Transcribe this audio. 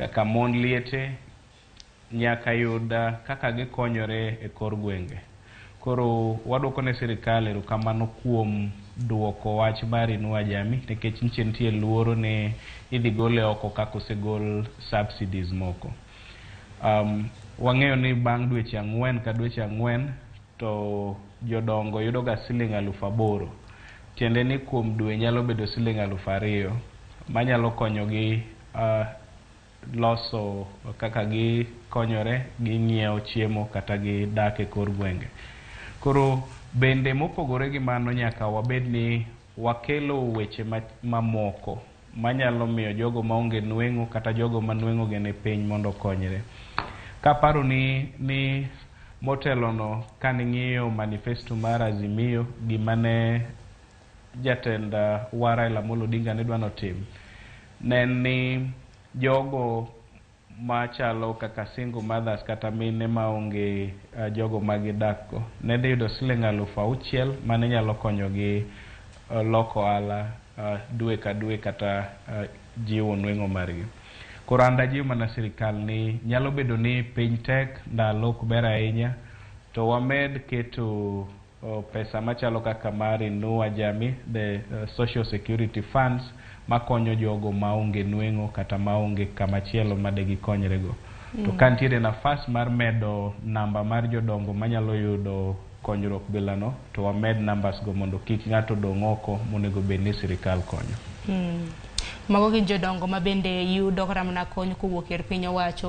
Kaka mon liete nyaka yud kaka gikonyore e kor gwenge. Koro waduoko ne sirikal erokamano kuom duoko wach mar Inua Jamii, nikech nyiche nitie luoro ni idhi gole oko kaka osegol subsidies moko. Wang'eyo ni bang' dweche 4 ka dweche 4 to jodongo yudo ga siling 8000. Tiende ni kuom dwe nyalo bedo siling 2000 manyalo konyogi loso kaka gikonyore, ging'iewo chiemo kata gidak e kor gwenge. Koro bende mopogore gi mano, nyaka wabed ni wakelo weche mamoko manyalo miyo jogo maonge nweng'o kata jogo ma nweng'o gi ni piny mondo okonyre. Kaparo ni motelo no, kaning'iyo manifesto mar Azimio, gima ne jatend wa Raila Amolo Odinga ne dwa notim ne en ni jogo machalo kaka single mothers kata mine maonge jogo magidak go ne dhi yudo siling 6000 mane nyalo konyogi loko ohala dwe ka dwe kata jiwo nweng'o margi. Koro an dajiw mana sirikal ni nyalo bedo ni piny tek, ndalo ok ber ahinya, to wamed keto pesa machalo kaka mar Inua Jamii, the social security funds makonyo jogo maonge nweng'o kata maonge kamachielo madegikonyre go. To ka nitiere nafas mar medo namba mar jodongo manyalo yudo konyruok bilano, to wamed numbers go mondo kik ng'ato dong' oko monego bed ni sirikal konyo. Mago gin jodongo ma bende yudo kata mana kony kowuok e piny owacho.